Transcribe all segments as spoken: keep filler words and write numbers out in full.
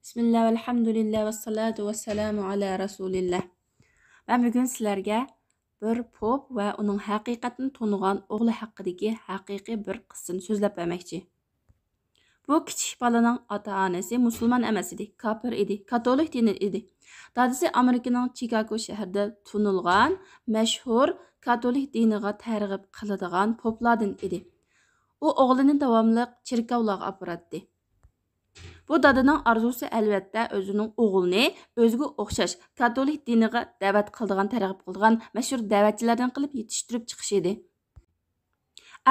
بىسمىللا، ۋەلھەمدۇلىللا، ۋەسسالاتۇ ۋەسسالامۇ ئالا رەسۇلىللا. مەن بۈگۈن سىلەرگە بىر پوپ ۋە ئۇنىڭ ھەقىقەتنى تونۇغان ئوغلى ھەققىدىكى ھەقىقىي بىر قىسسىنى سۆزلەپ بەرمەكچى. بۇ كىچىك بالىنىڭ ئاتا-ئانىسى مۇسۇلمان ئەمەس ئىدى، كاپىر ئىدى، كاتولىك دىنى ئىدى. دادىسى ئامېرىكىنىڭ چىكاگو شەھىرىدە تونۇلغان مەشھۇر كاتولىك دىنىغا تەرغىب قىلىدىغان پوپلاردىن ئىدى. ئۇ ئوغلىنى داۋاملىق چېركاۋلارغا ئاپىراتتى. بۇ دادىنىڭ ئارزۇسى ئەلۋەتتە ئۆزىنىڭ ئوغلىنى ئۆزىگە ئوخشاش كاتولىك دىنىغا دەۋەت قىلىدىغان، تەرغىب قىلىدىغان مەشھۇر دەۋەتچىلەردىن قىلىپ يېتىشتۈرۈپ چىقىش ئىدى.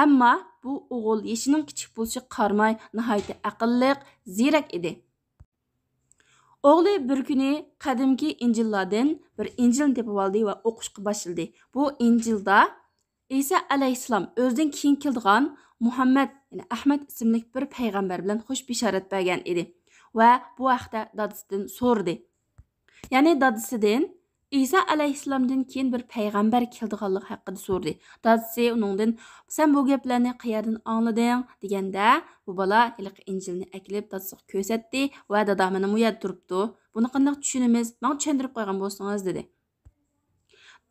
ئەمما بۇ ئوغۇل يېشىنىڭ كىچىك بولۇشىغا قارىماي ناھايىتى ئەقىللىق، زېرەك ئىدى. ئوغلى بىر كۈنى قەدىمكى ئىنجىللاردىن بىر ئىنجىلنى تېپىۋالدى ۋە ئوقۇشقا باشلىدى. بۇ ئىنجىلدا ئىسا ئەلەيھىسسالام ئۆزىدىن كېيىن كېلىدىغان مۇھەممەد، يەنى ئەھمەد ئىسىملىك بىر پەيغەمبەر بىلەن خۇش بېشارەت بەرگەن ئىدى ۋە بۇ ھەقتە دادىسىدىن سورىدى. يەنى دادىسىدىن ئىسا ئەلەيھىسسالامدىن كېيىن بىر پەيغەمبەر كېلىدىغانلىقى ھەققىدە سورىدى. دادىسى ئۇنىڭدىن، «سەن بۇ گەپلەرنى قەيەردىن ئاڭلىدىڭ؟» دېگەندە، بۇ بالا ھېلىقى ئىنجىلنى ئەكېلىپ دادىسىغا كۆرسەتتى ۋە، «دادا، مانا بۇ يەردە تۇرۇپتۇ. بۇنى قانداق چۈشىنىمىز؟ ماڭا چۈشەندۈرۈپ قويغان بولسىڭىز» دېدى.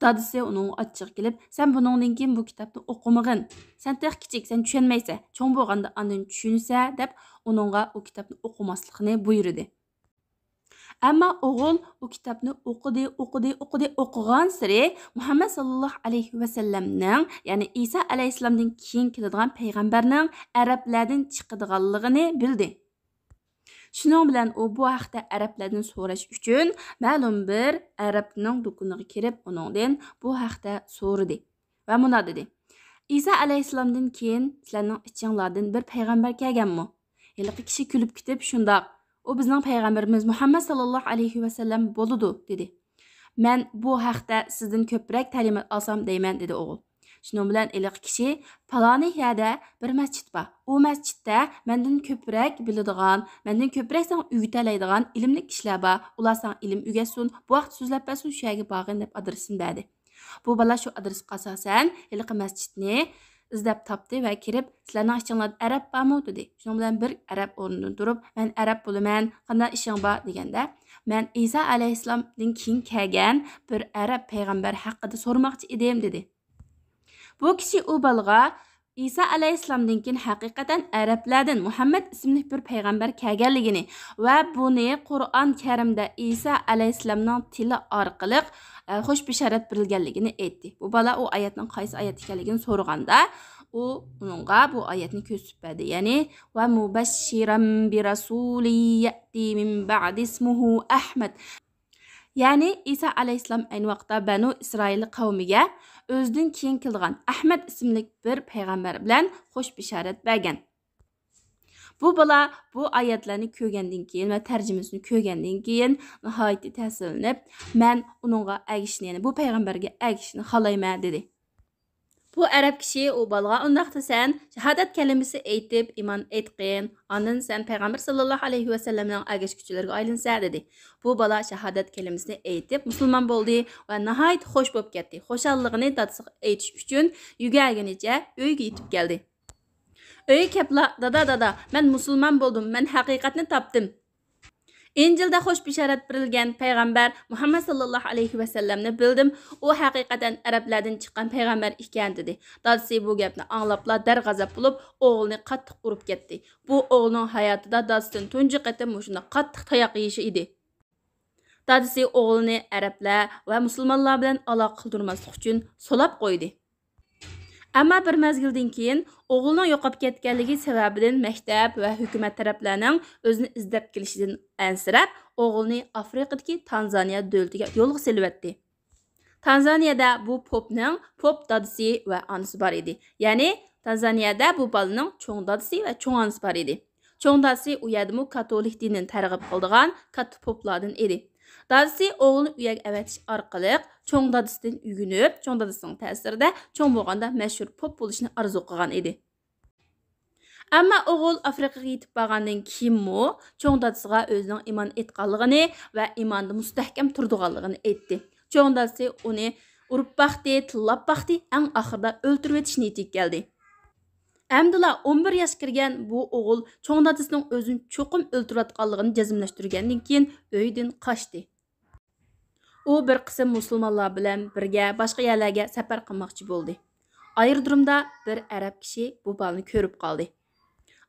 دادىسى ئۇنىڭغا ئاچچىقى كېلىپ، «سەن بۇنىڭدىن كېيىن بۇ كىتابنى ئوقۇمىغىن. سەن تېخى كىچىك، سەن چۈشەنمەيسەن. چوڭ بولغاندا ئاندىن چۈشىنىسەن» دەپ، ئۇنىڭغا ئۇ كىتابنى ئوقۇماسلىقنى بۇيرۇدى. ئەمما ئوغۇل ئۇ كىتابنى ئوقۇدى، ئوقۇدى، ئوقۇدى، ئوقۇغانسېرى مۇھەممەد ساللاللاھۇ ئەلەيھى ۋەسەللەمنىڭ، يەنى ئىسا ئەلەيھىسسالامدىن كېيىن كېلىدىغان پەيغەمبەرنىڭ ئەرەبلەردىن چىقىدىغانلىقىنى بىلدى. شۇنىڭ بىلەن ئۇ بۇ ھەقتە ئەرەبلەردىن سوراش ئۈچۈن مەلۇم بىر ئەرەبنىڭ دۇكىنىغا كىرىپ، ئۇنىڭدىن بۇ ھەقتە سورىدى ۋە مۇنداق دېدى، «ئىسا ئەلەيھىسسالامدىن كېيىن سىلەرنىڭ ئىچىڭلاردىن بىر پەيغەمبەر كەلگەنمۇ؟» ھېلىقى كىشى كۈلۈپ كېتىپ، «شۇنداق، ئۇ بىزنىڭ پەيغەمبىرىمىز مۇھەممەد ساللاللاھۇ ئەلەيھى ۋەسەللەم بولىدۇ» دېدى. «مەن بۇ ھەقتە سىزدىن كۆپرەك تەلىمات ئالسام دەيمەن» دېدى ئوغۇل. شۇنىڭ بىلەن ھېلىقى كىشى، «پالانى يەردە بىر مەسچىت بار. ئۇ مەسچىتتە مەندىن كۆپرەك بىلىدىغان، مەندىن كۆپرەك ساڭا ئۆگىتەلەيدىغان ئىلىملىك كىشىلەر بار. ئۇلار ساڭا ئىلىم ئۆگەتسۇن، بۇ ھەقتە سۆزلەپ بەرسۇن، شۇ يەرگە بارغىن» دەپ ئادرېسىنى بەردى. بۇ بالا شۇ ئادرېسقا ئاساسەن ھېلىقى مەسچىتنى ئىزدەپ تاپتى ۋە كىرىپ، «سىلەرنىڭ ئىچىڭلاردا ئەرەب بارمۇ؟» دېدى. شۇنىڭ بىلەن بىر ئەرەب ئورنىدىن تۇرۇپ، «مەن ئەرەب بولىمەن، قانداق ئىشىڭ بار؟» دېگەندە، «مەن ئىسا ئەلەيھىسسالامدىن كېيىن كەلگەن بىر ئەرەب پەيغەمبەر ھەققىدە سورىماقچى ئىدىم» دېدى. بۇ كىشى ئۇ بالىغا ئىسا ئەلەيھىسسالامدىن كېيىن ھەقىقەتەن ئەرەبلەردىن مۇھەممەد ئىسىملىك بىر پەيغەمبەر كەلگەنلىكىنى ۋە بۇنى قۇرئان كەرىمدە ئىسا ئەلەيھىسسالامنىڭ تىلى ئارقىلىق، ئە، خۇش بېشارەت بېرىلگەنلىكىنى ئېيتتى. بۇ بالا ئۇ ئايەتنىڭ قايسى ئايەت ئىكەنلىكىنى سورىغاندا، ئۇ ئۇنىڭغا بۇ ئايەتنى كۆرسىتىپ بەردى. يەنى، «ۋە مۇبەششىرەن بىرەسۇلى يەتى مىن بەئدى ئىسمۇھۇ ئەھمەد.» يەنى ئىسا ئەلەيھىسسالام ئەينى ۋاقىتتا بەنۇ ئىسرائىل قەۋمىگە ئۆزىدىن كېيىن كېلىدىغان ئەھمەد ئىسىملىك بىر پەيغەمبەر بىلەن خۇش بېشارەت بەرگەن. بۇ بالا بۇ ئايەتلەرنى كۆرگەندىن كېيىن ۋە تەرجىمىسىنى كۆرگەندىن كېيىن ناھايىتى تەسىرلىنىپ، «مەن ئۇنىڭغا ئەگىشىشنى، يەنى بۇ پەيغەمبەرگە ئەگىشىشنى خالايمەن» دېدى. بۇ ئەرەب كىشى ئۇ بالىغا، «ئۇنداقتا سەن شاھادەت كەلىمىسى ئېيتىپ ئىمان ئېيتقىن، ئاندىن سەن پەيغەمبەر ساللاللاھۇ ئەلەيھى ۋەسەللەمنىڭ ئەگەشكۈچىلىرىگە ئايلىنىسەن» دېدى. بۇ بالا شاھادەت كەلىمىسىنى ئېيتىپ مۇسۇلمان بولدى ۋە ناھايىتى خۇش بولۇپ كەتتى. خۇشاللىقىنى دادىسىغا ئېيتىش ئۈچۈن يۈگۈرگىنىچە ئۆيگە يېتىپ كەلدى. ئۆيگە كەپلا، «دادا، دادا، مەن مۇسۇلمان بولدۇم، مەن ھەقىقەتنى تاپتىم. ئىنجىلدا خۇش بېشارەت بېرىلگەن پەيغەمبەر مۇھەممەد ساللاللاھۇ ئەلەيھى ۋەسەللەمنى بىلدىم، ئۇ ھەقىقەتەن ئەرەبلەردىن چىققان پەيغەمبەر ئىكەن» دېدى. دادىسى بۇ گەپنى ئاڭلاپلا دەرغەزەپ بولۇپ، ئوغلىنى قاتتىق ئۇرۇپ كەتتى. بۇ ئوغلىنىڭ ھاياتىدا دادىسىدىن تۇنجى قېتىم مۇشۇنداق قاتتىق تاياق يېيىشى ئىدى. دادىسى ئوغلىنى ئەرەبلەر ۋە مۇسۇلمانلار بىلەن ئالاقە قىلدۇرماسلىق ئۈچۈن سولاپ قويدى. ئەمما بىر مەزگىلدىن كېيىن ئوغلىنىڭ يوقاپ كەتكەنلىكى سەۋەبىدىن مەكتەپ ۋە ھۆكۈمەت تەرەپلەرنىڭ ئۆزىنى ئىزدەپ كېلىشىدىن ئەنسىرەپ، ئوغلىنى ئافرىقىدىكى تانزانىيە دۆلىتىگە يولغا سېلىۋەتتى. تانزانىيەدە بۇ پوپنىڭ پوپ دادىسى ۋە ئانىسى بار ئىدى. يەنى تانزانىيەدە بۇ بالىنىڭ چوڭ دادىسى ۋە چوڭ ئانىسى بار ئىدى. چوڭ دادىسى ئۇ يەردىمۇ كاتولىك دىنىنى تەرغىب قىلىدىغان كاتتا پوپلاردىن ئىدى. دادىسى ئوغلىنى ئۇ يەرگە ئەۋەتىش ئارقىلىق چوڭ دادىسىدىن ئۆگىنىپ، چوڭ دادىسىنىڭ تەسىرىدە چوڭ بولغاندا مەشھۇر پوپ بولۇشنى ئارزۇ قىلغان ئىدى. ئەمما ئوغۇل ئافرىقىغا يېتىپ بارغاندىن كېيىنمۇ چوڭ دادىسىغا ئۆزىنىڭ ئىمان ئېيتقانلىقىنى ۋە ئىماندا مۇستەھكەم تۇرىدىغانلىقىنى ئېيتتى. چوڭ دادىسى ئۇنى ئۇرۇپ باقتى، تىللاپ باقتى، ئەڭ ئاخىرىدا ئۆلتۈرۈۋېتىش نىيىتىگە كەلدى. ئەمدىلا ئون بىر ياشقا كىرگەن بۇ ئوغۇل چوڭ دادىسىنىڭ ئۆزىنى چوقۇم ئۆلتۈرۈۋاتقانلىقىنى جەزملەشتۈرگەندىن كېيىن ئۆيدىن قاچتى. ئۇ بىر قىسىم مۇسۇلمانلار بىلەن بىرگە باشقا يەرلەرگە سەپەر قىلماقچى بولدى. ئايرودرومدا بىر ئەرەب كىشى بۇ بالىنى كۆرۈپ قالدى.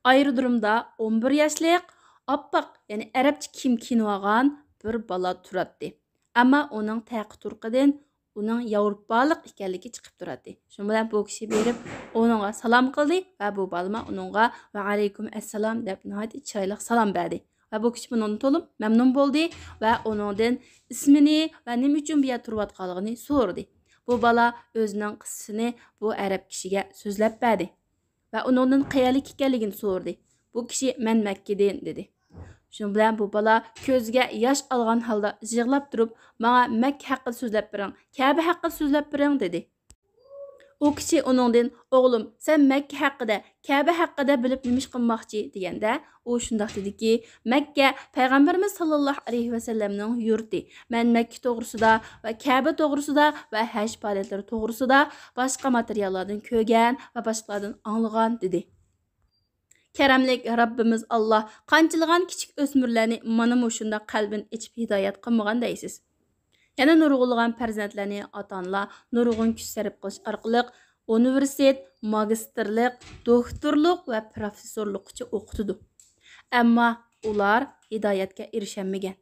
ئايرودرومدا ئون بىر ياشلىق، ئاپئاق، يەنى ئەرەبچە كىيىم كىيىنىۋالغان بىر بالا تۇراتتى. ئەمما ئۇنىڭ تەقى تۇرقىدىن ئۇنىڭ ياۋروپالىق ئىكەنلىكى چىقىپ تۇراتتى. شۇنىڭ بىلەن بۇ كىشى بېرىپ ئۇنىڭغا سالام قىلدى ۋە بۇ بالىمۇ ئۇنىڭغا ۋەئەلەيكۇم ئەسسالام دەپ ناھايىتى چىرايلىق سالام بەردى. ۋە بۇ كىشى بۇنىڭدىن تولىمۇ مەمنۇن بولدى ۋە ئۇنىڭدىن ئىسمىنى ۋە نېمە ئۈچۈن بۇ يەردە تۇرۇۋاتقانلىقىنى سورىدى. بۇ بالا ئۆزىنىڭ قىسسىسىنى بۇ ئەرەب كىشىگە سۆزلەپ بەردى ۋە ئۇنىڭدىن قەيەرلىك ئىكەنلىكىنى سورىدى. بۇ كىشى مەن مەككىدىن دېدى. شۇنىڭ بىلەن بۇ بالا كۆزىگە ياش ئالغان ھالدا يىغلاپ تۇرۇپ ماڭا مەككە ھەققىدە سۆزلەپ بېرىڭ، كەبە ھەققىدە سۆزلەپ بېرىڭ دېدى. ئۇ كىشى ئۇنىڭدىن ئوغلۇم سەن مەككە ھەققىدە، كەبە ھەققىدە بىلىپ نېمە ئىش قىلماقچى دېگەندە ئۇ شۇنداق دېدىكى، مەككە پەيغەمبىرىمىز ساللاللاھۇ ئەلەيھى ۋەسەللەمنىڭ يۇرتى، مەن مەككە توغرىسىدا ۋە كەبە توغرىسىدا ۋە ھەج پائالىيەتلىرى توغرىسىدا باشقا ماتېرىياللاردىن كۆرگەن ۋە باشقىلاردىن ئاڭلىغان دېدى. كەرەملىك رەببىمىز ئاللا قانچىلىغان كىچىك ئۆسمۈرلەرنى مانا مۇشۇنداق قەلبىنى ئېچىپ ھىدايەت قىلمىغان دەيسىز. يەنە نۇرغۇنلىغان پەرزەنتلەرنى ئاتا-ئانىلار نۇرغۇن كۈچ سەرپ قىلىش ئارقىلىق ئۇنىۋېرسىتېت، ماگىستىرلىق، دوكتورلۇق ۋە پروفېسسورلۇققىچە ئوقۇتىدۇ. ئەمما ئۇلار ھىدايەتكە ئېرىشەلمىگەن.